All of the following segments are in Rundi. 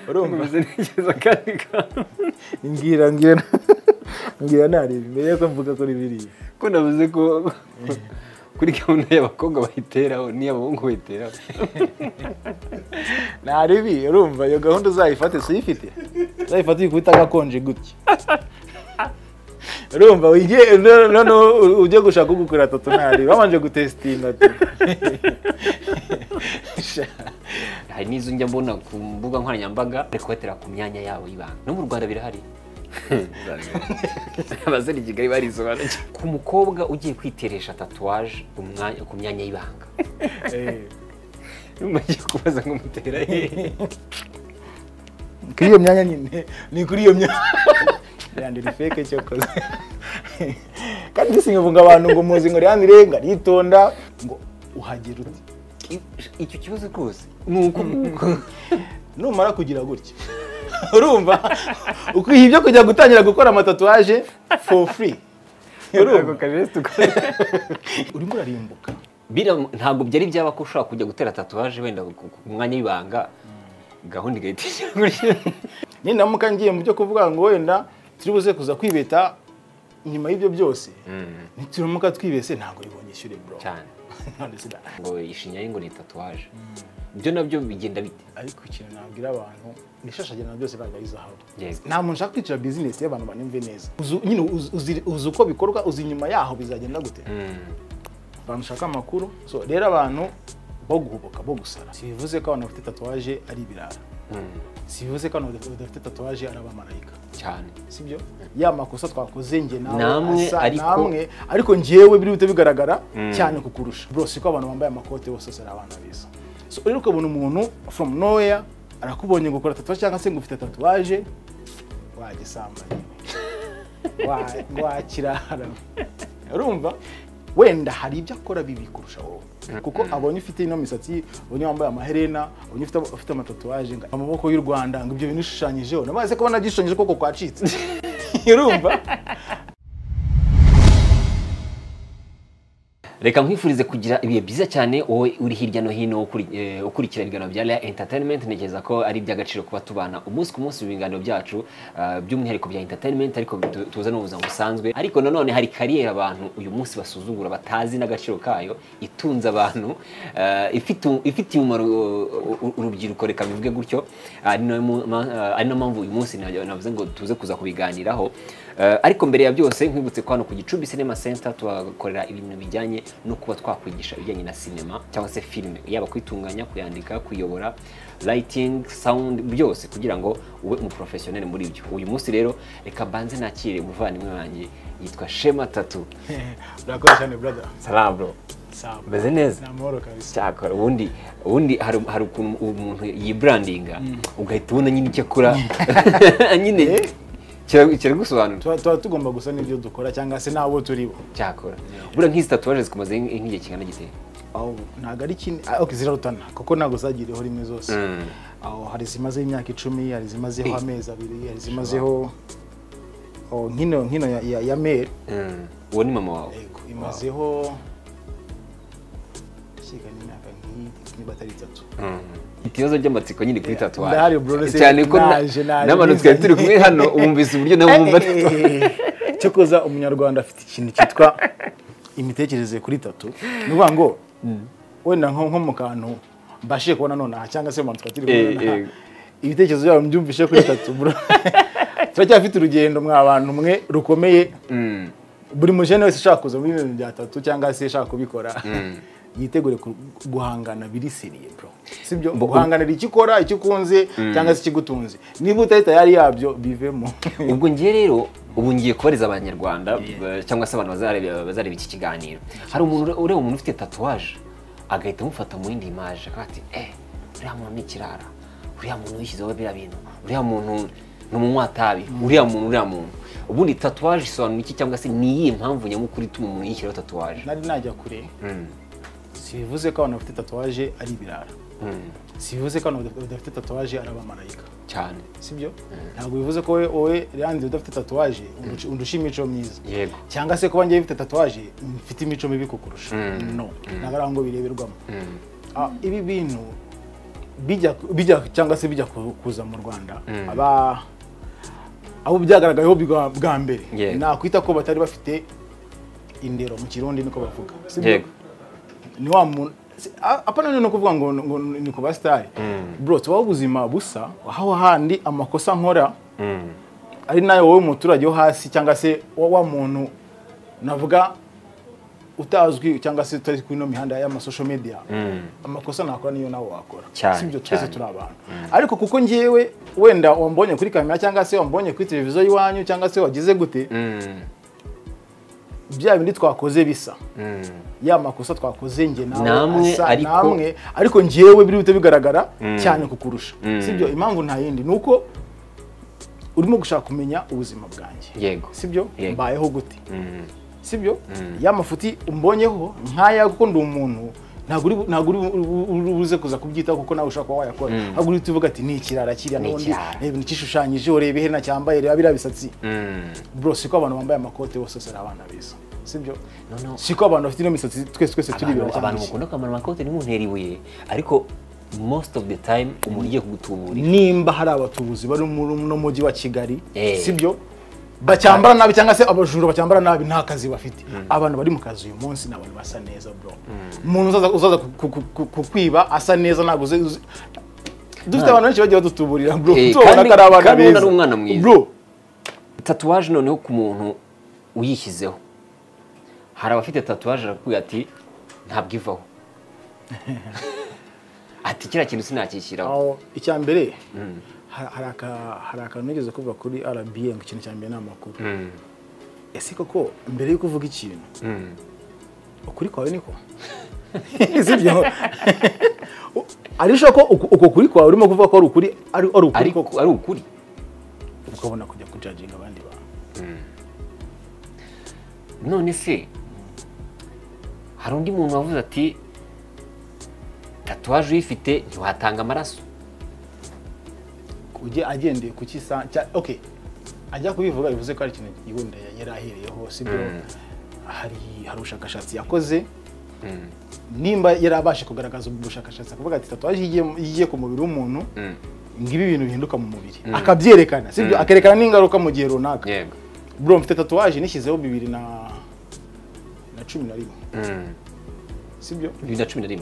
Urumva ntekereza kandi ngira ngira ngira nari mbere ko mvuga kuri biriya ko navuze ko kuri gahunda y'abakobwa bayiteraho n'iy'abahungu bayiteraho naribi. Urumva iyo gahunda uzayifate suyifite uzayifate uyikubita agakonje gutya. Urumva ugiye none ujye gushaka ugukora tattoo ntari babanje gutestinga. Hari n'izo njya mbona ku mbuga nkoranyambaga bari kubatera ku myanya yabo y'ibanga. No mu Rwanda birahari. Abasore i Kigali barisobanukiwe. Ku mukobwa ugiye kwiteresha tatouage ku myanya y'ibanga. Umaze kubaza ngo mutera he? Kuri iyo myanya nyine ni kuri iyo myanya. Yandira fake cyokoze. Kandi singavuga abantu ngo muzi ngo yandire ngo aritonda ngo uhagera uti. Icyo kibazo rwose nuko numara kugira gutya urumva ukwiye ibyo kujya gutangira gukora amatatuwaje for free. Urumva urimo urarimbuka. Ntabwo byari byaba ko ushobora kujya gutera tatuwaje wenda ku mwanya w'ibanga gahunda igahita gutya. Ninamuka ngiye mu byo kuvuga ngo wenda turi buze kuza kwibeta nyuma y'ibyo byose, nituramuka twibese ntabwo ribonye ishyure bro cyane. Ngo ishinya ngo ni tatuwaje ibyo nabyo bigenda bite? Ariko ikintu nabwira abantu nishashagirana byose ntabwo ari zahabu. Nta muntu ushaka kwicira business y'abantu banimve neza. Nyine uzi uko bikorwa, uzi nyuma yaho bizagenda gute. Abantu ushaka amakuru. So rero abantu bo guhubuka bo gusara si bivuze ko abantu bafite tatuwaje ari ibirara, si bivuze ko abantu badafite tatuwaje ari abamarayika cyane, sibyo? Ya makosa twakoze nge nawe namwe, ariko ngewe biri bite bigaragara cyane kukurusha bro. Siko abantu bambaye amakote bose ari abana beza. So rero ukabona umuntu from nowhere arakubonye ngo ukora tatuwaje cyangwa se ngo ufite tatuwaje wagisambanye wakirara. Urumva wenda hari ibyo akora bibi kurusha wowe, kuko abonye ufite ino misatsi, abonye wambaye amaherena, abonye ufite amatatuwaje amaboko y'u Rwanda ngo ibyo bintu bishushanyijeho namaze kubona gishushanyije koko kwacitse. Urumva reka nkwifurize kugira ibihe byiza cyane wowe uri hirya no hino ukurikira ibiganiro bya Raya Entertainment. Ntekereza ko ari iby'agaciro kuba tubana umunsi ku munsi mu biganiro byacu by'umwihariko bya entertainment, ariko tuza n'ubuzima busanzwe. Ariko nanone hari kariyeri abantu uyu munsi basuzugura batazi n'agaciro kayo, itunze abantu, ifitiye umumaro urubyiruko, reka bivuge gutyo. Ari nayo mpamvu uyu munsi navuze ngo tuze kuza kubiganiraho. Ariko mbere ya byose nkwibutse ko hano ku Gicumbi Cinema Center tuhakorera ibintu bijyanye no kuba twakwigisha ibijyanye na sinema cyangwa se filime, yaba kwitunganya, kuyandika, kuyobora, lighting, sound, byose kugira ngo ube umuprofessionnel muri byo. Uyu munsi rero reka mbanze nakire umuvandimwe wanjye yitwa Shema Tattoo. Urakoze cyane brother. Salam bro. Sawa. Meze neza. Namahoro kabisa. Cyakora ubundi hari ukuntu umuntu yibrandinga ugahita ubona nyine icyo akora nyine kiragusobanura. Tuba tugomba gusa n'ibyo dukora cyangwa se nabo turi bo. Cyakora buriya nk'izi tatuwaje zikumaze nk'igihe kingana gite? Aho ntabwo ari kinini, okay zirarutana kuko ntabwo zagiriyeho rimwe zose. Aho hari zimazeho imyaka 10, hari zimazeho amezi 2, hari zimazeho nkino ya mère. Uwo ni mama wawe? Yego, imazeho shika n'imyaka niba atari 3. Ikibazo by'amatsiko nyine kuri tatuwaje. Ndahari bro, cyane ko n'abantu twari turi kumwe hano umvise uburyo nawe wumva tatuwaje. Cyokoza umunyarwanda afite ikintu cyitwa imitekerereze kuri tattoo. Ni ukuvuga ngo wenda nko mu kantu mbashije kubona nonaha cyangwa se mu bantu twari turi kumwe nonaha, ibitekerezo byabo mbyumvishe kuri tattoo bro. Turacyafite urugendo mwa bantu mwe rukomeye. Buri mujene wese ushaka kuza muri ibintu bya tattoo cyangwa se ushaka kubikora yitegure guhangana biri seriye bro. Sibyo? Guhanganira icyo ukora, icyo ukunze cyangwa se ikigutunze. Niba utari tayari yabyo bivemo. Ubwo ngiye rero ubu ngiye kubariza abanyarwanda cyangwa se abantu bazareba iki kiganiro. Hari umuntu ureba umuntu ufite tatuwaje agahita amufata mu yindi image akavuga ati uriya muntu ni ikirara, uriya muntu wishyizeho biriya bintu, uriya muntu ni umunywatabi, uriya muntu. Ubundi tatuwaje isobanura iki cyangwa se ni iyihe mpamvu nyamukuru ituma umuntu yishyiraho tatuwaje? Nari najya kure. Si bivuze ko abantu bafite tatuwaje ari ibirara. Si bivuze ko abantu badafite tatuwaje ari abamarayika cyane, sibyo? Ntabwo bivuze ko wowe Leandre udafite tatuwaje undusha imico myiza. Yego. Cyangwa se kuba ngiye mfite tatuwaje mfite imico mibi kukurusha. No, ntabwo ari aho ngo bireberwamo. Ibi bintu Bijya cyangwa se bijya kuza mu Rwanda, aba abo byagaragayeho bwa mbere nakwita ko batari bafite indero, mu Kirundi niko bavuga, sibyo? Ni wa muntu apana no kuvuga ngo ni ku basitari bro, tubaho ubuzima busa aho handi amakosa nkora ari nayo wowe umuturage wo hasi cyangwa se wa muntu navuga utazwi cyangwa se utari kuri no mihanda ya social media, amakosa nakora niyo nawe wakora, sibyo? Twese turi abantu. Ariko kuko ngiyewe wenda wambonye kuri kamera cyangwa se wambonye kuri televiziyo y'iwanyu cyangwa se wagize gute, bya bindi twakoze bisa ya makosa twakoze nge nawe asa namwe, ariko ngiyewe biri bite bigaragara cyane kukurusha, sibyo? Impamvu nta yindi nuko urimo gushaka kumenya ubuzima bwanjye, sibyo? Mbayeho gute, sibyo? Ya mafuti umbonyeho nkaya kuko ndi umuntu, ntabwo uri buze kuza kubyitaho kuko nawe ushaka kuba wayakora. Ahubwo uri tuvuga ati ni ikirara kiriya n'ubundi reba nikishushanyije, urebe iherena cyambaye, reba biriya bisatsi. Bro, siko abantu bambaye amakote bose ari abana beza, sibyo? Siko abantu bafite ino misatsi twese turi ibirara. Abantu mukunda kwambara amakote ntimuntera ibuye, ariko most of the time umuntu ugiye kugutuburira, nimba hari abatubuzi bari muri no mujyi wa Kigali, sibyo, bacyambara nabi cyangwa se abajura bacyambara nabi, nta kazi bafite. Abantu bari mu kazi uyu munsi ni abantu basa neza bro. Umuntu uzaza kukwiba asa neza ntabwo dufite abantu benshi bagiye badutuburira bro, tubona ko ari abana beza bro. Tatuwaje noneho ku muntu uyishyizeho, hari abafite tatuwaje arakubwira ati ntabwo ivaho, ati kiriya kintu sinakishyiraho. Icya mbere hari akantu nigeze kuvuga kuri RBA ngo ikintu cya mbere ni amakuru. Ese koko mbere yuko uvuga ikintu ukuri kwawe niko sibyo? Arisho ko uko kuri kwawe urimo kuvuga ko ari ukuri, ari ukuri koko, ari ukuri, ukabona kujya kujudginga abandi bantu. None se hari undi muntu wavuze ati tatuwaje uyifite ntiwatanga amaraso, ujye agendeye ku kisa okay, ajya kubivuga bivuze ko ari ikintu yunda yari ahereyeho, sibyo? Hari ubushakashatsi yakoze, nimba yarabashe kugaragaza ubushakashatsi akavuga ati tatuwaje igiye ku mubiri w'umuntu ngibi ibintu bihinduka mu mubiri, akabyerekana, sibyo? Akerekana n'ingaruka mu gihe runaka. Bro, mfite tatuwaje nishyizeho 2011, sibyo? 2011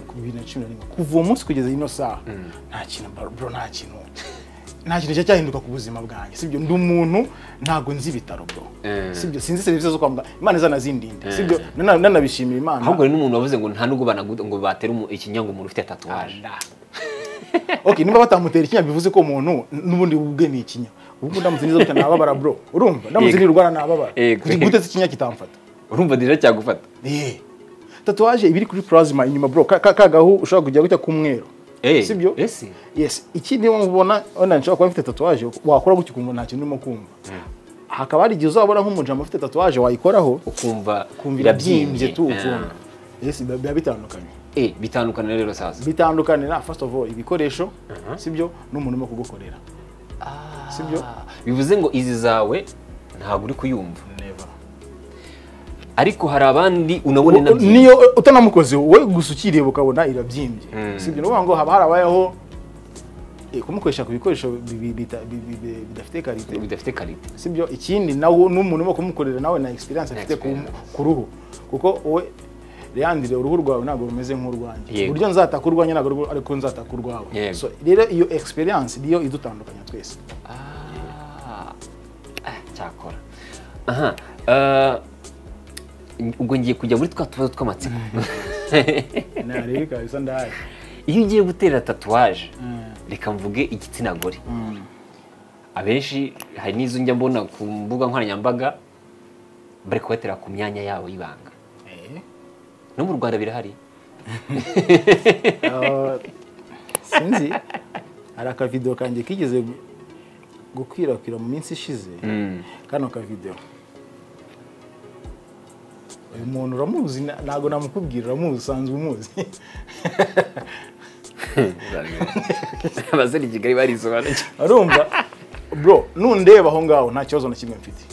kuva uwo munsi kugeza ino saha nta kintu bro, nta kintu cyahinduka ku buzima bwanjye, sibyo? Ndi umuntu ntago nzi ibitaro bro, sibyo? Sinzi serivisi zo kwa muganga, Imana izanazindinde, sibyo? Nanabishimira Imana. Ahubwo hari n'umuntu wavuze ngo nta nubwo ngo batera ikinya ngo umuntu ufite tatuwaje. Okay, nimba batamutera ikinya bivuze ko umuntu n'ubundi ubwe ni ikinya. Ubwo ndamutse niza gutya nababara bro, urumva? Ndamutse nirwara nababara. Gute se ikinya kitamfata? Urumva dira cyagufata. Tatuwaje ibiri kuri plasma inyuma bro, kagahu ushobora kujya gutya kumwero, sibyo? Yes. Ikindi mubona ona nshobora kuba mfite tatuwaje wakora gutya ukumva nta kintu urimo kumva. Hakaba hari igihe uzabona nk'umujama ufite tatuwaje wayikoraho ukumva irabyimbye tu, ukumva. Yes, biba bitandukanye. Bitandukanye rero sasa. Bitandukanye na first of all ibikoresho, sibyo, n'umuntu urimo kugukorera. Sibyo? Bivuze ngo izi zawe ntabwo uri kuyumva. Never. Ariko hari abandi unabone nabyo niyo utanamukoze wowe gusa ukireba ukabona irabyimbye, sibyo? No ngo haba harabayeho kumukoresha ku bikoresho bidafite karite, bidafite karite, sibyo? Ikindi nawe n'umuntu urimo kumukorera nawe na experience afite ku ruhu, kuko wowe Leandre uruhu rwawe ntabwo rumeze nk'urwanjye, uburyo nzataka urwanjye ntabwo ariko nzataka urwawe. So rero iyo experience niyo idutandukanya twese. Cyakora aha ubwo ngiye kujya muri twa tubazo tw'amatsiko. Narebe kabisa ndahaye. Iyo ugiye gutera tatuwaje, reka mvuge igitsina gore, abenshi hari n'izo njya mbona ku mbuga nkoranyambaga bari kubatera ku myanya yabo y'ibanga. No mu Rwanda birahari. Sinzi, hari akavideo kanjye kigeze gukwirakwira mu minsi ishize. Kano kavideo uyu muntu uramuzi, ntago namukubwira, uramuzi, usanzwe umuzi. Abasore i Kigali barisobanukiwe. Urumva bro, nundeba aho ngaho nta kibazo na kimwe mfite,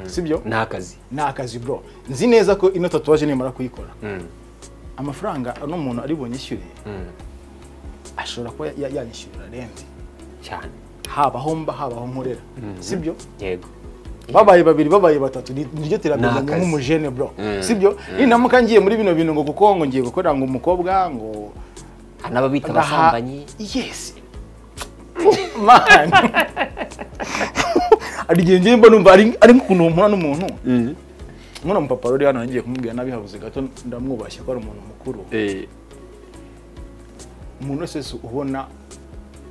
sibyo? Ni akazi, ni akazi bro. Nzi neza ko ino tatuwaje nimara kuyikora amafaranga ano muntu ari bunyishyure Ashobora kuba yanyishyurira rent cyane, haba aho mba, haba aho nkorera, sibyo? Yego. Babaye babiri, babaye batatu, niryo terambere nk'umujene bro, sibyo? Ninamuka ngiye muri bino bintu ngo kuko ngo ngiye gukora ngo umukobwa ngo anababita abasambanyi. Yes man, ari ngiye mba numva ari nk'ukuntu mpura n'umuntu nk'uno mupapa ruri hano, ngiye kumubwira nabihabuze gato, ndamwubashye ko ari umuntu mukuru. Umuntu wese ubona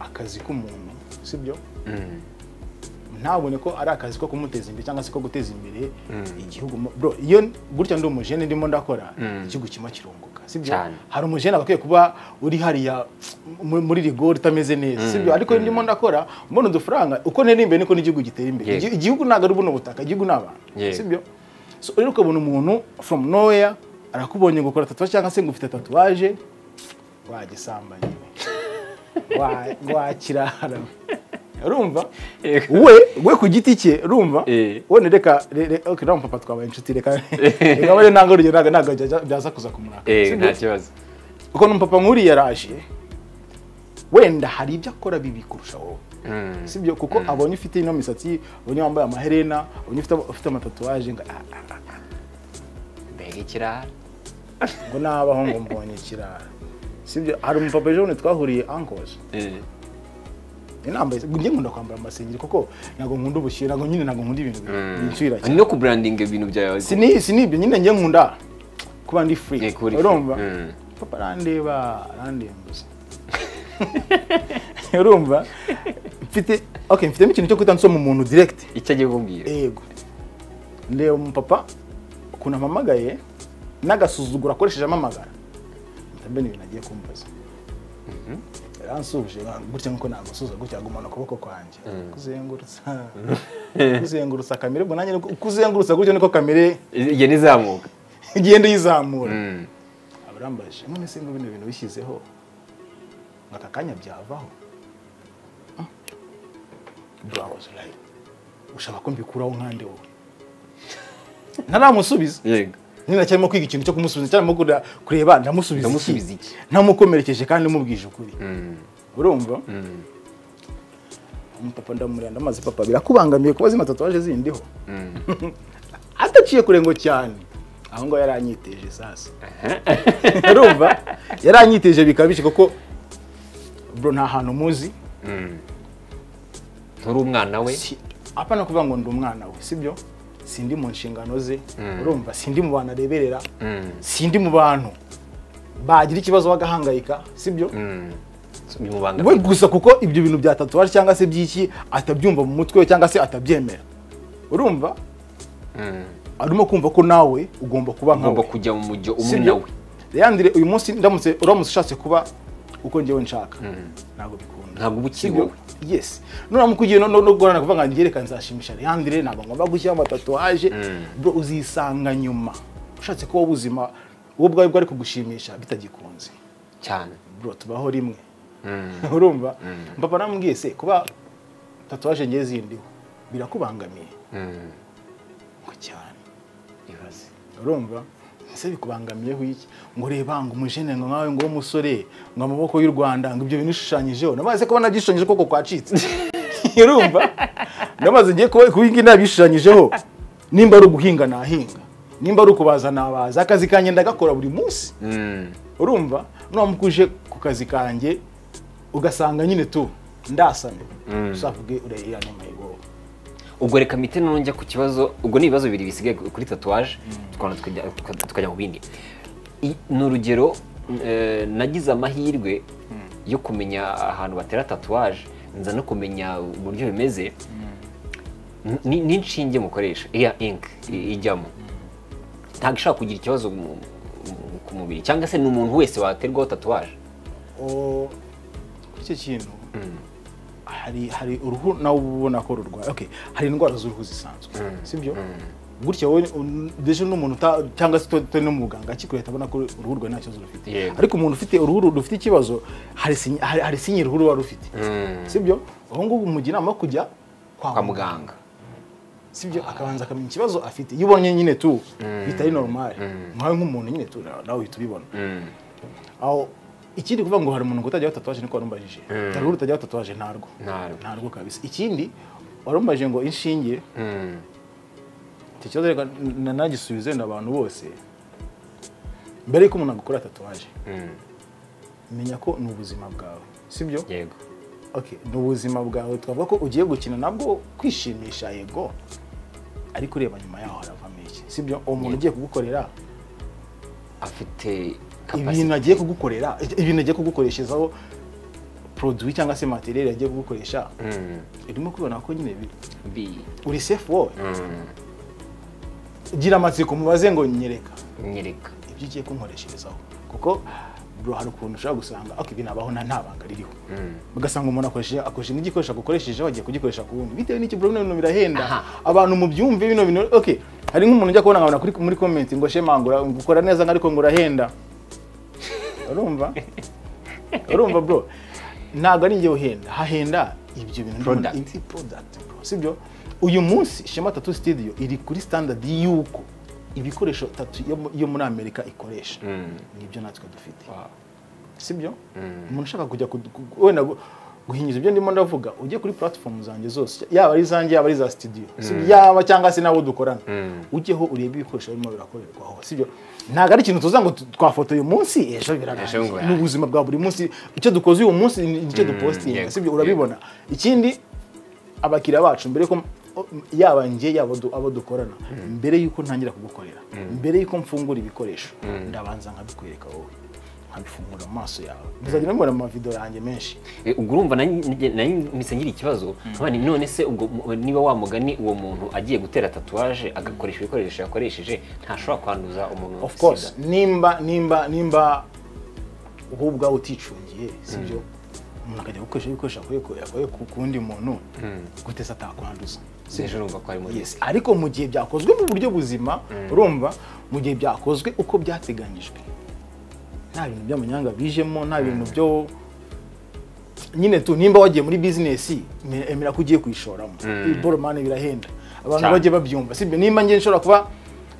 akazi k'umuntu, sibyo? Ntabone ko ari akazi ko kumuteza imbere cyangwa se ko guteza imbere igihugu bro. Iyo gutya ndi umujene ndimo ndakora, igihugu kima kirunguka, sibyo? Hari umujene abakwiye kuba uri hariya muri rigori itameze neza, sibyo? Ariko ndimo ndakora mbona udufaranga, uko ntera imbere niko n'igihugu gitera imbere. Igihugu ntabwo ari buno butaka, igihugu ni abantu, sibyo? So rero ukabona umuntu from nowhere arakubonye ngo ukora tatouage cyangwa se ngo ufite tatouage, wagisambanye wakirara, urumva? We ku giti cye, urumva? Wone reka okay, nawe papa twabaye inshuti, reka bare nanga urugero, ntago byaza kuza kumuraka, nta kibazo. Kuko n'umupapa nkuri yaraje, wenda hari ibyo akora bibi kurusha wowe, sibyo? Kuko abonye ufite ino misatsi, abonye wambaye amaherena, abonye ufite amatatuwaje, ngo mbega ikirara, ngo nabaho ngo mbonye ikirara, sibyo? Hari umupapa ejo bundi twahuriye uncles, inambaye ngiye nkunda kwambara amasengeri kuko ntabwo nkunda ubushyuhe, ntabwo nyine ntabwo nkunda ibintu binshyuhira cyane. No kubrandinga ibintu byawe si nibyo nyine ngiye nkunda kuba ndi free, urumva? Papa arandeba arandembuza, urumva? Mfite okay, mfitemo ikintu cyo kwita nsoma umuntu direct icyo agiye kumbwira. Yego, ndeba umupapa ukuntu ampamagaye n'agasuzuguro akoresheje amamagara, ndabona ibintu agiye kumbaza. Yansubije gutya nkuko nagusuza gutya, agumana ukuboko kwanjye kuzengurutsa kamere, ubwo nanjye kuzengurutsa gutya niko kamere igenda izamuka, igenda yizamura. Abarambaje none se ngo bino bintu bishyizeho aka kanya byavaho? Bro, I was like, ushaka ko mbikuraho nkande wowe? Ntaramusubiza. Yego, nyine cyarimo kwiga ikintu cyo kumusubiza, cyarimo kureba ndamusubiza iki, ntamukomerekeje kandi mubwije ukuri, urumva? Umupapa ndamurira, ndamaze papa birakubangamiye kuba zima tatouage zindiho, ataciye kurengo cyane aho ngo yaranyiteje sasa, urumva? Yaranyiteje bikabije kuko bro nta hantu muzi, nturi umwana we, apa no kuvuga ngo ndi umwana we, sibyo? Sindi mu nshingano ze, urumva? Sindi mu bantu areberera, sindi mu bantu bagira ikibazo bagahangayika, sibyo? We gusa kuko ibyo bintu bya tatouage cyangwa se byiki atabyumva mu mutwe cyangwa se atabyemera, urumva? Arimo kumva ko nawe ugomba kuba nkawe, ugomba kujya mu mujyo umwe nawe. Leandre uyu munsi ndamutse uramutse ushatse kuba uko ngewe nshaka, ntabwo bikunda, ntabwo ubukiri wowe. Yes, nuramuka ugiye no guhorana kuvuga ngo ngereka nzashimisha Leandre, ntabwo ngomba gushyira amatatuwaje, bro uzisanga nyuma ushatse kuba ubuzima wowe ubwawe bwari kugushimisha bitagikunze cyane, bro tubaho rimwe, urumva? Papa namubwiye se kuba tatouage ngiye zindiho birakubangamiye ngo cyane, ibaze, urumva? Ese bikubangamiyeho iki? Ngo reba ngo umujene ngo nkawe ngo umusore ngo amaboko y'u Rwanda ngo ibyo bintu bishushanyijeho, namaze kubona byishushanyije koko kwacitse, urumva? Namaze ngiye kuba kubingi nabishushanyijeho, nimba ari uguhinga nahinga, nimba ari ukubaza nabaza, akazi kanjye ndagakora buri munsi, urumva? Namukuje ku kazi kanjye ugasanga nyine tu ndasame, usavuge urayira n'amayibo. Ubwo reka mite nonjya ku kibazo, ubwo ni ibibazo bibiri bisigaye kuri tatouage, tukajya mu bindi. Ni urugero nagize amahirwe yo kumenya ahantu batera tatouage, nza no kumenya uburyo bimeze, n'inshinge mukoresha iya ink ijyamo ntabwo ishobora kugira ikibazo ku mubiri, cyangwa se ni umuntu wese waterwaho tatouage? Kuri icyo kintu hari uruhu nawe ubona ko rurwaye. Okay, hari indwara z'uruhu zisanzwe, sibyo? Gutya wowe deje n'umuntu cyangwa se utari no muganga akikureta abona ko uruhu rwawe nta kibazo rufite, ariko umuntu ufite uruhu rufite ikibazo hari sinye uruhu ruba rufite, sibyo? Aho ngubu umugira inama yo kujya kwa muganga, sibyo? Akabanza akamenya ikibazo afite. Iyo ubonye nyine tu bitari normal, nkawe nk'umuntu nyine tu nawe uhita ubibona. Aho Ikindi kuvuga ngo hari umuntu utajya tatouage, niko warumbajije, hari utajya tatouage, ntarwo kabisa. Ikindi warumbajije ngo inshinge, icyo kibazo reka nagisubize n'abantu bose. Mbere yuko umuntu agukora tatouage, menya ko ni ubuzima bwawe, sibyo? Yego. Okay, ni ubuzima bwawe, twavuga ko ugiye gukina nabwo kwishimisha, yego, ariko ureba nyuma yaho haravamo iki, sibyo? Uwo muntu ugiye kugukorera afite ibintu agiye kugukorera, ibintu agiye kugukoreshezaho, produit cyangwa se materiel agiye kugukoresha, irimo kubona ko nyine uri safe wowe. Gira amatsiko, mubaze ngo nyereka ibyo ugiye kunkoresherezaho, kuko bro hari ukuntu ushobora gusanga okay binabaho nta banga ririho, ugasanga umuntu akoresheje n'igikoresho agukoresheje wagiye kugikoresha ku wundi bitewe n'iki. Bro, bino birahenda, abantu mubyumve bino bintu. Okay, hari nk'umuntu ujya kubona nkabona kuri muri comment ngo Shema ngo gukora neza ariko ngo urahenda. Urumva bro, ntabwo ari njye uhenda, hahenda ibyo bintu, product bro, sibyo? Uyu munsi Shema Tattoo Studio iri kuri standard y'uko ibikoresho tatu yo muri Amerika ikoresha, nibyo natwe dufite, sibyo? Umuntu ushaka kujya wenda guhinyuza ibyo ndimo ndavuga, ujye kuri platform zanjye zose, yaba ari zanjye, yaba ari za studio, yaba cyangwa se nabo dukorana, ujyeho urebe ibikoresho birimo birakorerwaho, sibyo? Ntabwo ari ikintu tuza ngo twafotoye uyu munsi ejo birarangiye, ni ubuzima bwa buri munsi, icyo dukoze uyu munsi nicyo dupostinga, sibyo? Urabibona. Ikindi abakiriya bacu, mbere ko yaba njye yaba abo dukorana, mbere yuko ntangira kugukorera, mbere yuko mfungura ibikoresho, ndabanza nkabikwereka wowe, nkabifungura mu maso yawe, muzagenda mubona mu mavideo yanjye menshi. Ubwo urumva nari mpise ngira ikibazo, none se ubwo niba wa mugani uwo muntu agiye gutera tatouage agakoresha ibikoresho yakoresheje, ntashobora kwanduza umuntu? Of course, nimba wowe ubwawe uticungiye, sibyo? Umuntu akajya gukoresha ibikoresho yakuye ku wundi muntu, gute se atakwanduza? Yes, ariko mu gihe byakozwe mu buryo buzima, urumva, mu gihe byakozwe uko byateganyijwe, nta bintu by'amanyanga bijemo, nta bintu byo nyine tu. Nimba wagiye muri business, emera ko ugiye kuyishoramo. Boromane birahenda, abantu bajye babyumva, sibyo? Nimba ngiye nshobora kuba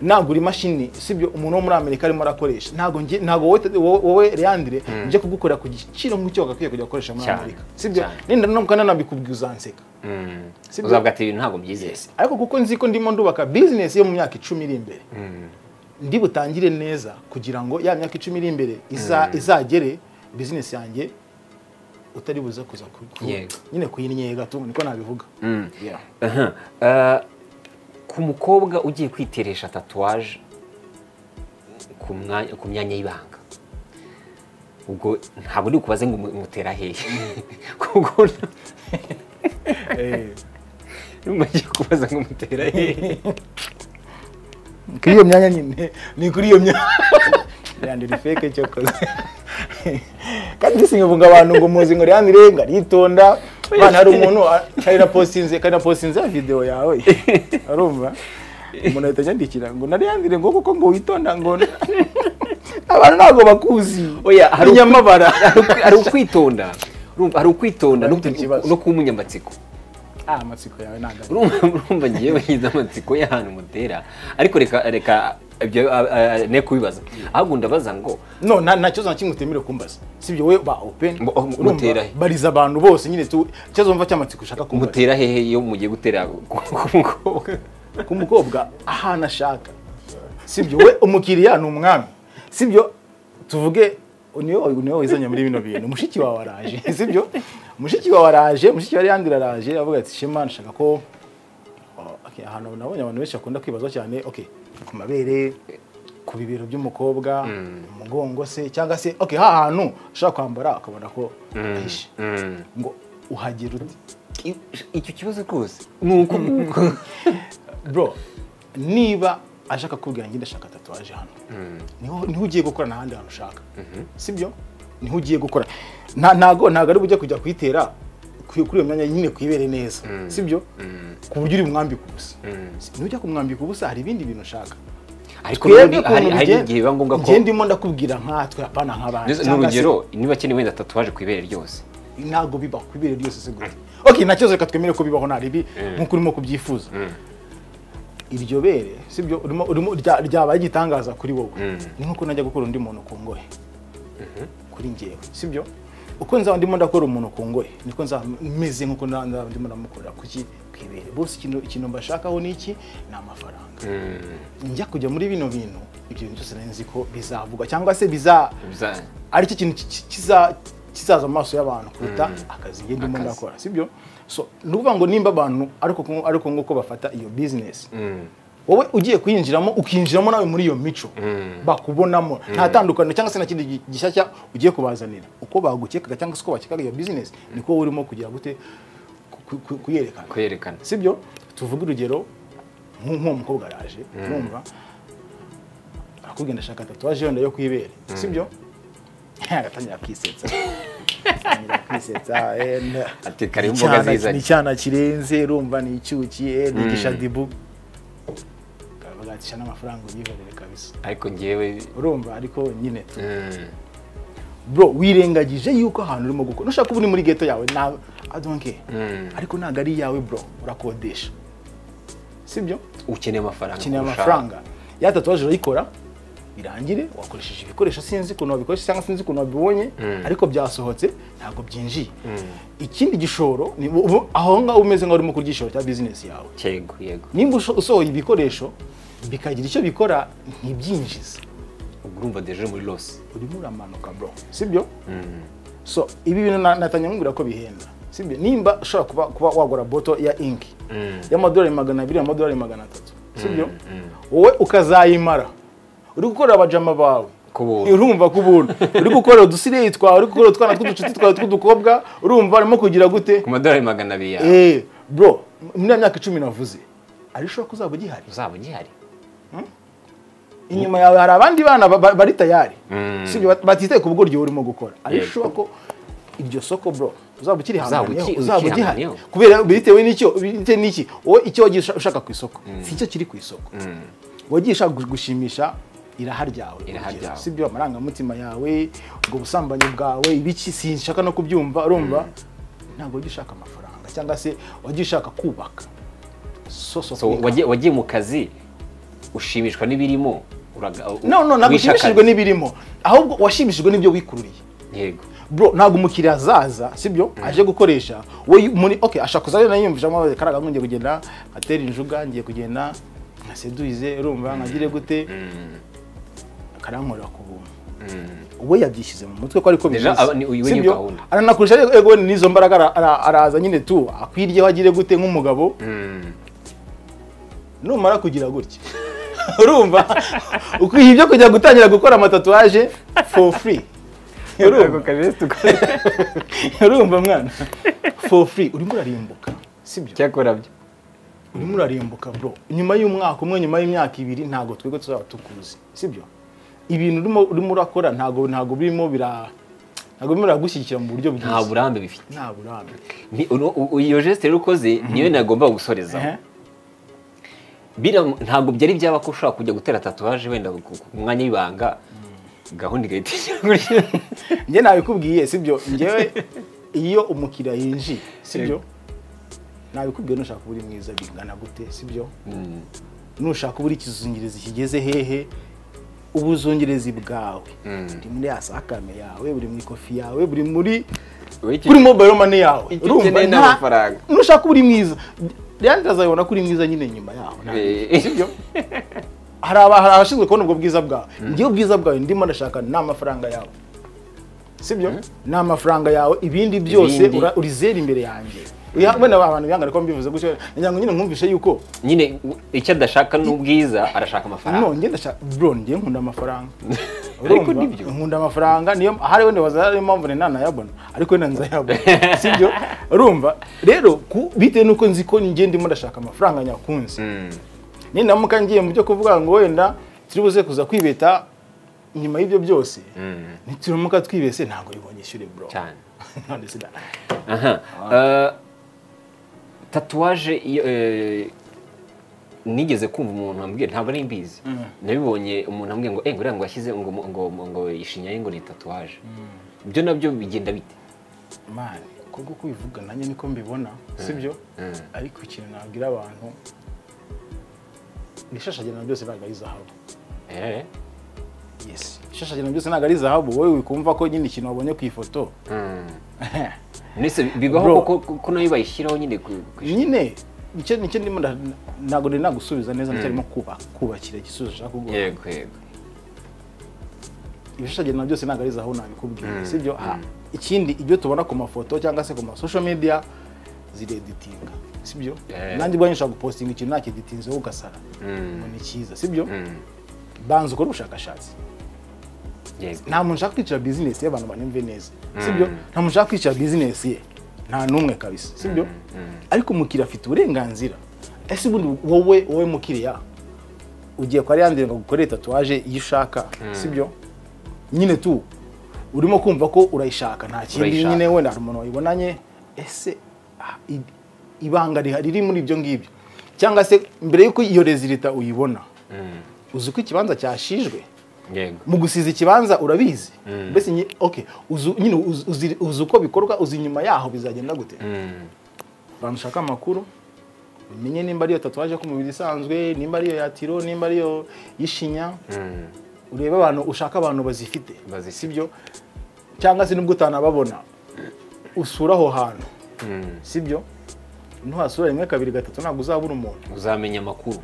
nagura imashini, sibyo, umuntu wo muri Amerika arimo arakoresha, ntago wowe Leandre nje kugukora ku giciro nk'icyo wagakwiye kujya gukoresha muri Amerika, sibyo? Ninda no mukana nabikubwiye uzanseka, uzavuga ati ibintu ntabwo byizeye. Ariko kuko nzi ko ndimo ndubaka business yo mu myaka 10 iri imbere, ndi butangire neza kugira ngo ya myaka 10 iri imbere izagere business yanjye utari buza kuza nyine kuyinyega tu, niko nabivuga. Ku mukobwa ugiye kwiteresha tatouage ku myanya y'ibanga, ubwo ntabwo ndi kubaze ngo mutera hehe, kuko ngiye kubaza ngo mutera hehe kuri iyo myanya nyine, ni kuri iyo myanya Leandre fake cyokoze. Kandi singavuga abantu ngo muzi ngo Leandre ngo aritonda, bana hari umuntu kari na postinze video yawe, arumva umuntu ahita anyandikira ngo na Leandre ngo kuko ngo witonda, ngo abantu ntabwo bakuzi. Oya, hari inyamabara, hari ukwitonda, urumva, hari ukwitonda no kuba umunyamatsiko. Amatsiko yawe ntabwo urumva ngiye bagize amatsiko y'ahantu mutera, ariko reka ibyo ne kubibaza, ahubwo ndabaza ngo no nta kibazo na kimwe utemerewe kumbaza, sibyo? We ba open, mutera bariza abantu bose nyine tu ikibazo wumva cy'amatsiko ushaka kumbaza. Mutera hehe iyo mugiye gutera ku mukobwa? Ku mukobwa ahantu ashaka, sibyo? We umukiriya ni umwami, sibyo? Tuvuge niyo wizanye muri bino bintu, mushiki wawe araje, sibyo? Mushiki wawe araje, mushiki wa Leandre araje, avuga ati Shema nshaka ko okay, ahantu nabonye abantu benshi bakunda kwibaza cyane, okay, ku mabere, ku bibero by'umukobwa, umugongo se, cyangwa se okay ha hantu ushaka kwambara ukabona ko ahishe, ngo uhagera ute? Icyo kibazo rwose ni uko bro, niba ashaka kubwira ngo ndashaka tatouage hano, niho ugiye gukora n'ahandi hantu ushaka, sibyo? Niho ugiye gukora, ntago ari bujye kujya kuyitera kuri iyo myanya nyine kwibere neza, sibyo? Ku buryo uri bumwambika ubusa, nujya kumwambika ubusa hari ibindi bintu ushaka. Ariko hari igihe biba ngombwa ko njye ndimo ndakubwira nkatwe, apana nk'abandi. N'urugero niba akeneye wenda tatouage ku ibere ryose, ntago bibaho ku ibere ryose se gute? Okay, nta kibazo, reka twemere ko bibaho, nta ribi nk'uko urimo kubyifuza. Iryo bere, sibyo, urimo ryabaye igitangaza kuri wowe, ni nkuko najya gukora undi muntu ku ngohe. Kuri njyewe, sibyo, uko nzaba ndimo ndakora umuntu ku ngohe niko nzaba meze nkuko nzaba ndimo ndamukorera kuki kwibere. Bose ikintu mbashakaho ni iki? Ni amafaranga. Njya kujya muri bino bintu, ibyo bintu byose nari nzi ko bizavugwa cyangwa se biza ari cyo kintu kizaza mu maso y'abantu kuruta akazi njye ndimo ndakora, sibyo? So ni ukuvuga ngo nimba abantu ariko nguko bafata iyo business, wowe ugiye kuyinjiramo ukinjiramo nawe muri iyo mico bakubonamo nta tandukaniro cyangwa se na kindi gishyashya ugiye kubazanira. Uko bagukekaga cyangwa se uko bakekaga iyo business niko wowe urimo kugira gute kuyerekana, sibyo? Tuvuge urugero nk'uwo mukobwa araje, urumva arakubwira ndashaka tatuwaje wenda yo kwibere, sibyo? Agatangira kwisetsa, ati kari imboga zizanye, ni icyana kirenze, urumva ni icyuki, ni igishadibu, bagatisha n'amafaranga uyihorere kabisa. Ariko njyewe urumva ariko nyine bro wirengagije yuko ahantu urimo gukora nushaka kuba uri muri ghetto yawe na I don't care, ariko ntago ari iyawe bro, urakodesha, sibyo? Ukeneye amafaranga, ukeneye amafaranga. Ya tatuwaje urayikora birangire, wakoresheje ibikoresho sinzi ukuntu wabikoresha cyangwa sinzi ukuntu wabibonye, ariko byasohotse ntabwo byinjiye. Ikindi gishoro ni aho ngaho umeze nkaho urimo kurya igishoro cya business yawe. Yego yego. Nimba usohoye ibikoresho bikagira icyo bikora ntibyinjize, urumva deje muri loss, urimo uramanuka bro, sibyo? So ibi bintu natanya nkubwira ko bihenda, sibyo? Nimba ushobora kuba wagura boto ya ink y'amadolari 200, amadolari 300, sibyo? Wowe ukazayimara uri gukorera abajama bawe urumva kubuntu, uri gukorera udusireyi twawe, uri gukorera utwana tw'uducuti twawe tw'udukobwa, urumva arimo kugira gute ku madolari 200 yawe. Bro, muri myaka 10 navuze ari ushobora kuzaba ugihari, uzaba ugihari. Inyuma yawe hari abandi bana bari tayari, sibyo? Batitaye ku bugoryi urimo gukora, ari ushobora ko iryo soko bro uzaba ukiri hamwe, uzaba ugihari kubera bitewe n'icyo, bitewe n'iki wowe icyo wagiye ushaka ku isoko si cyo kiri ku isoko. Wagiye ushaka gushimisha iraha ryawe, sibyo? Amarangamutima yawe, ubwo busambanyi bwawe, ibiki sinshaka no kubyumva, urumva ntabwo wagiye ushaka amafaranga cyangwa se wagiye ushaka kubaka. So wagiye mu kazi ushimishwa n'ibirimo? No, ntabwo ushimishijwe n'ibirimo, ahubwo washimishijwe n'ibyo wikururiye. Yego bro, ntabwo umukiriya azaza, sibyo, aje gukoresha we muri okay, ashaka kuzayo nayiyumvisha amazi karaga ngiye kugenda atera injuga, ngiye kugenda nkaseduize, urumva nkagire gute, karankorera ku buntu. We yabyishyize mu mutwe ko ariko bimeze, sibyo? Aranakurusha ego n'izo mbaraga, araza nyine tu akwiryeho agire gute nk'umugabo. Numara kugira gutya urumva ukwiye ibyo kujya gutangira gukora amatatuwaje for free, urumva mwana, for free urimo urarimbuka, sibyo? Cyakora byo urimo urarimbuka bro. Nyuma y'umwaka umwe, nyuma y'imyaka 2 ntago twebwe tuzaba tukuzi, sibyo? Ibintu urimo urakora ntago birimo biragushyigikira mu buryo bwiza, nta burambe bifite, nta burambe. Iyo geste rero ukoze niyo nagomba gusoreza. Ntabwo byari byaba ko ushobora kujya gutera tatuwaje wenda ku mwanya w'ibanga, gahunda igahita ijya. Njye nabikubwiye, sibyo? Njyewe iyo umukiriya yinjiye, sibyo, nabikubwiye nushaka kuba uri mwiza bingana gute, sibyo? Nushaka kuba uri ikizungirizi kigeze hehe, ubuzungerezi bwawe buri muri ya sakame yawe, buri mu ikofi yawe, buri muri kuri mobile money yawe, urumva nushaka kuba uri mwiza Leandre azabona ko uri mwiza nyine nyuma yaho, sibyo? Hari abashinzwe kubona ubwo bwiza bwawe. Ngiye ubwiza bwawe ndimo ndashaka ni amafaranga yawe, sibyo? Ni amafaranga yawe, ibindi byose urizera imbere yanjye. Wenda abantu bihangana ko mbivuze gutyo, ngira ngo nyine nkumvishe yuko nyine icyo adashaka n'ubwiza arashaka amafaranga. No, njye ndashaka bro, njye nkunda amafaranga. Ariko nibyo nkunda amafaranga, niyo ahari wenda bazari impamvu ne nanayabona, ariko wenda nzayabona, sibyo? Urumva rero bitewe nuko nzi ko njye ndimo ndashaka amafaranga nyakunze. Ninamuka ngiye mu byo kuvuga ngo wenda turi buze kuza kwibeta nyuma y'ibyo byose, nituramuka twibese ntabwo bibonye ishyure bro cyane. Aha tatuwaje nigeze kumva umuntu ambwira, ntabwo ari mbizi, nabibonye umuntu ambwira ngo ngo ngo yashyize ngo ishinya ye ngo ni tatuwaje. Ibyo nabyo bigenda bite? Man, kubwo kubivuga nanjye niko mbibona, sibyo? Ariko ikintu nabwira abantu nishashagirana byose ntabwo ari zahabu. Yes, ibishashagirana byose ntabwo ari zahabu. Wowe wikumva ko nyine ikintu wabonye ku ifoto Nese bibaho ko nayo bayishyiraho nyine nyine nicyo ndimo ntabwo nari nagusubiza neza, ndacyarimo kubakira igisubizo ushaka kuguha. Yego yego. Ibishashagirana byose ntabwo ari zahabu, nabikubwiye, sibyo? Ikindi ibyo tubona ku mafoto cyangwa se ku ma social media zireditinga, sibyo? Nanjye ubwanjye nshobora gupostinga ikintu nakeditinzeho ugasara ngo ni cyiza, sibyo? Banza ukore ubushakashatsi. Nta muntu ushaka kwicara business ye, abantu banyumve neza, sibyo? Nta muntu ushaka kwicara business ye, nta n'umwe kabisa, sibyo? Ariko umukiriya afite uburenganzira. Ese ubundi wowe mukiriya ugiye kwa Leandre ngo gukorere tatouage iyo ushaka, sibyo? Nyine tu urimo kumva ko urayishaka, nta kindi nyine, wenda hari umuntu wayibonanye. Ese ibanga riri muri ibyo ngibyo, cyangwa se mbere yuko iyo resulta uyibona, uzi ko ikibanza cyashijwe? Mu gusiza ikibanza urabizi mbese? Okay, nyine uzi uko bikorwa, uzi nyuma yaho bizagenda gute. Bantu ushaka amakuru, umenye nimba ariyo tatouage ku mubiri isanzwe, nimba ariyo ya tiro, nimba ariyo y'ishinya. Urebe abantu ushaka, abantu bazifite, sibyo? Cyangwa se nubwo utanababona, usura aho hantu, sibyo? Ntuhasura rimwe, kabiri, gatatu, ntabwo uzabura umuntu, uzamenya amakuru.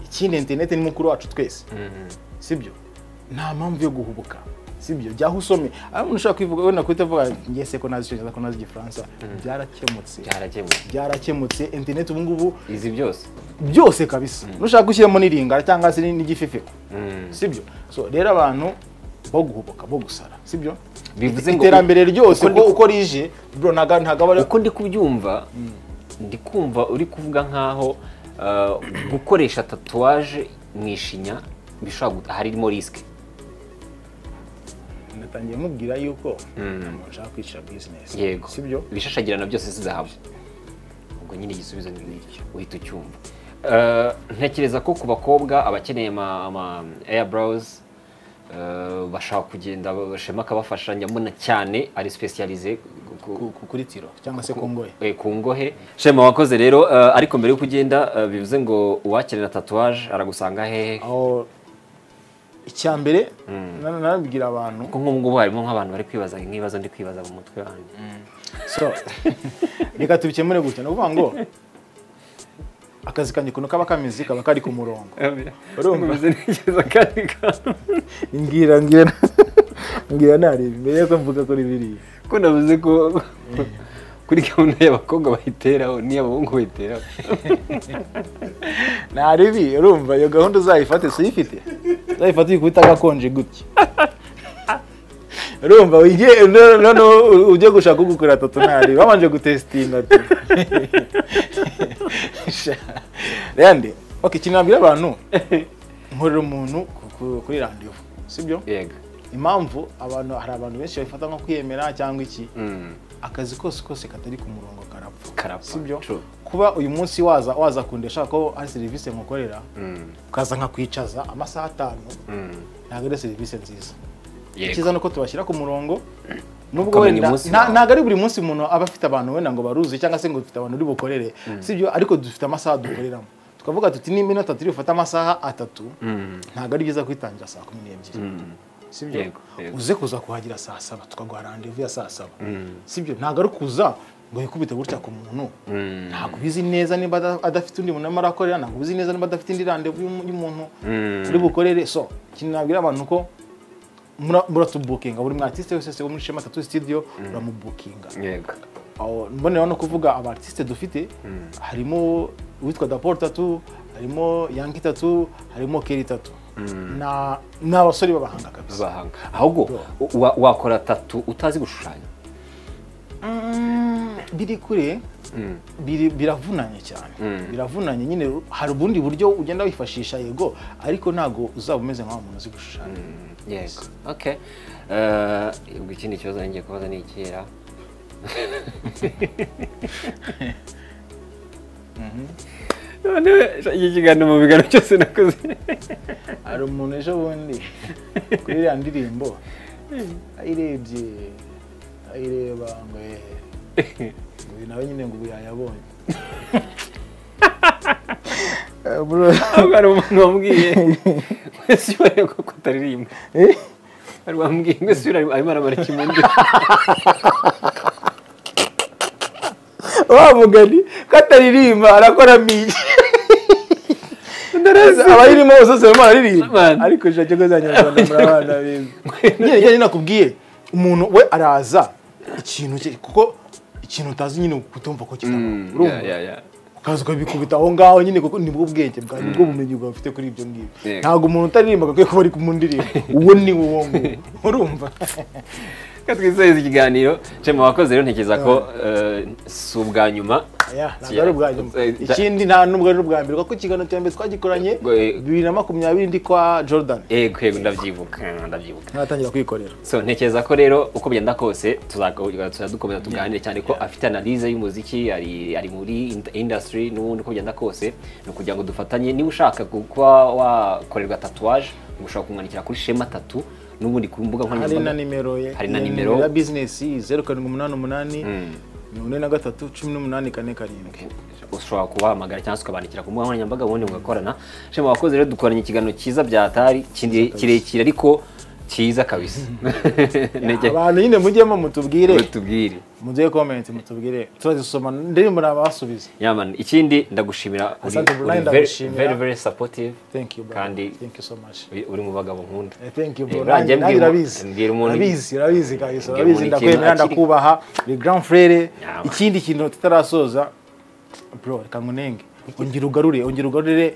Ikindi internet ni mukuru wacu twese, sibyo? Nta mpamvu yo guhubuka, sibyo? Jya aho usome. Aho umuntu ushaka kwivuga wenda kuhita avuga ngiye se ko nazi icyongereza, ko nazi igifaransa, byarakemutse, byarakemutse. Internet ubu ngubu izi byose byose kabisa. Nushaka gushyiramo n'iringara cyangwa se n'igifefeko, sibyo? So rero abantu bo guhubuka, bo gusara, sibyo? Bivuze ngo iterambere ryose uko rije bro, ntago ari uko ndi kubyumva. Ndi kumva uri kuvuga nkaho gukoresha tatouage mu ishinya bishobora harimo risque. Natangiye mubwira yuko nta nshaka kwicara business, sibyo? Ibishashagirana byose si zahabu. Ubwo nyine igisubizo ni iki, uhita ucyumva. Ntekereza ko ku bakobwa abakeneye ama eyebrows bashaka kugenda Shema akabafasha, njya cyane ari specialize kuri tiro cyangwa se ku ngohe. Ku ngohe. Shema wakoze rero, ariko mbere yo kugenda bivuze ngo uwakenera tatouage aragusanga hehe? Icya mbere narabwira abantu ko nk'ubu ngubu harimo nk'abantu bari kwibaza nk'ibibazo ndi kwibaza mu mutwe wanjye. So reka tubikemure gutya, ni ukuvuga ngo akazi kanjye ukuntu kaba kameze kaba kari ku murongo. Urumva neza kandi ngira nareba mbere yuko mvuga kuri biriya, ko navuze ko kuri gahunda y'abakobwa bayiteraho n'iy'abahungu bayiteraho. Naribi, urumva iyo gahunda uzayifate, si uyifite uzayifate uyikubita agakonje gutya. Urumva ugiye none ujye gushaka ugukora tatu, ntari babanje gutestinga ati Leandre. Okay, ikintu nabwira abantu, nkorera umuntu kuri rendez-vous, sibyo? Yego. Impamvu abantu, hari abantu benshi babifata nko kwiyemera cyangwa iki, akazi kose kose katari ku murongo karapfa, sibyo? Kuba uyu munsi waza kundesha ko ari service nkukorera, ukaza nkakwicaza amasaha 5, ntabwo ari service nziza. Icyiza nuko tubashyira ku murongo, nubwo wenda ntabwo ari buri munsi umuntu aba afite abantu wenda ngo baruzi cyangwa se ngo dufite abantu uri bukorere, sibyo? Ariko dufite amasaha dukoreramo, tukavuga tuti nimba inota turi bufate amasaha 3, ntabwo ari byiza kwitangira saa 12, sibyo? Uze kuza kuhagira saa 7, tukaguha rendez-vous ya saa 7, sibyo? Ntabwo ari kuza ngo yikubite gutya ku muntu, ntabwo ubizi neza nimba adafite undi muntu arimo arakorera, ntabwo ubizi neza nimba adafite indi rendez-vous y'umuntu uri bukorere. So ikintu nabwira abantu ko muratubukinga, buri artiste wese wo muri Shema Tattoo Studio uramubukinga. Yego. Aho mbonera no kuvuga aba artiste dufite, harimo uwitwa Daport Tattoo, harimo Yankee Tattoo, harimo Kelly Tattoo. Na n'abasore babahanga kabisa. Babahanga. Ahubwo wakora tattoo utazi gushushanya? Biri kure, biravunanye cyane. Biravunanye nyine, hari ubundi buryo ugenda wifashisha yego, ariko ntago uzaba umeze nka umuntu uzi gushushanya. Yego. Okay. Ubwo ikindi kibazo ngiye kubaza ni ikera. None iki kiganiro mu biganiro cyose nakoze. Hari umuntu ejo bundi kuri iriya ndirimbo ayirebye ayireba ngo uyu nawe nyine ngo ubu yayabonye. Hari umuntu wambwiye wese ubona ko kutaririmba, hari wambwiye wese arimo aramara ikimundi wa mugani kataririmba arakora miki abayirimo bose barimo bararirimba, ariko ijana cyo zanyarwanda muri abana beza. Nyine nakubwiye umuntu we araza ikintu cye, kuko ikintu utazi nyine kutumva ko kizaba, urumva ukaza ukabikubita aho ngaho nyine, kuko nibwo bwenge bwawe, nibwo bumenyi bwawe ufite kuri ibyo ngibyo. Ntabwo umuntu utaririmba akwiye kuba ari mu ndirimbo, uwo ni wo nguwo, urumva. Twisoheza ikiganiro Shema, wakoze rero, ntekereza ko si ubwa nyuma. Ntabwo ari ubwa nyuma, ikindi nta nubwo ari ubwa mbere, kuko ikiganiro cya mbere twagikoranye 2020 ndi kwa Jordan. Yego yego, ndabyibuka. Ntatangira kwikorera. So ntekereza ko rero uko bigenda kose tuzadukomeza tuganire, cyane ko afite analyse y'umuziki, ari muri industry n'ubundi uko bigenda kose ni ukugira ngo dufatanye. Niba ushaka kuba wakorerwa tatouage, ushobora kumwandikira kuri Shema Tattoo n'ubundi ku mbuga nkoranyambaga. Hari na nimero ye, hari na nimero ya business 0788 43 18 47. Ushobora kubahamagara cyangwa ukabandikira ku mbuga nkoranyambaga ubundi mugakorana. Shema wakoze rero, dukoranye ikiganiro cyiza byatari kirekire ariko cyiza kabisa. Abantu nyine mujyemo mutubwire, muduhe comment, mutubwire, turazisoma ndirimbo nabasubiza. Yeah man, ikindi ndagushimira, uri very very supportive. Thank you bro. Kandi thank you so much. Uri mu bagabo nkunda. Thank you bro. Nanjye urabizi. Urabizi kabisa. Urabizi, ndakwemera, ndakubaha. Ni grand frère. Ikindi kintu tutarasoza bro, reka nkunenge. Ongera ugarure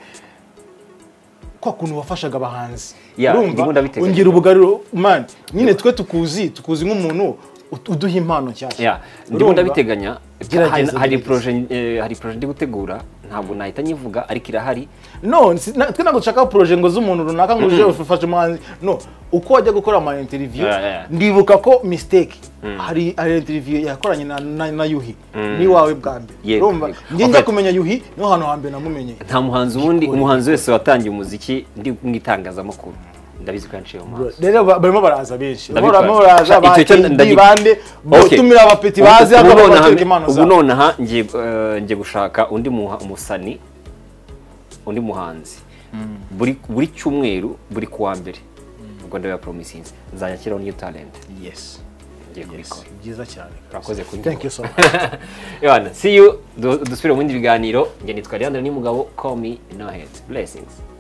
kwa kuntu wafashaga abahanzi. Urumva, ongera ubugaruro man. Nyine twe tukuzi nk'umuntu uduha impano nshyashya. Ndimo ndabiteganya. Hari projet ndi gutegura, ntabwo nahita nyivuga ariko irahari. No, twe ntabwo dushaka projet ngo z'umuntu runaka ngo uje ufashe umuhanzi. No, uko wajya gukora ama interview, ndibuka ko mistake hari interview yakoranye na Yuhi ni wawe bwa mbere. Urumva, njye njya kumenya Yuhi niho hantu hambere namumenye. Nta muhanzi wundi, umuhanzi wese watangiye umuziki ndi mu itangazamakuru ndabizi ko yanciye mu maso. Rero barimo baraza benshi, barimo baraza bande botumira abapeti bazi akabatwereka impano zabo. Ubu nonaha ngiye gushaka undi umusani, undi muhanzi buri cyumweru, buri kuwa mbere, ubwo ndabya promisinze nzajya nshyiraho new talent. Yes, ngiye kubikora. Byiza cyane, urakoze kuri. Thank you so much. Yohana, see you, dusubire mu bindi biganiro. Njye nitwa Leandro Nimugabo, call me no head. Blessings.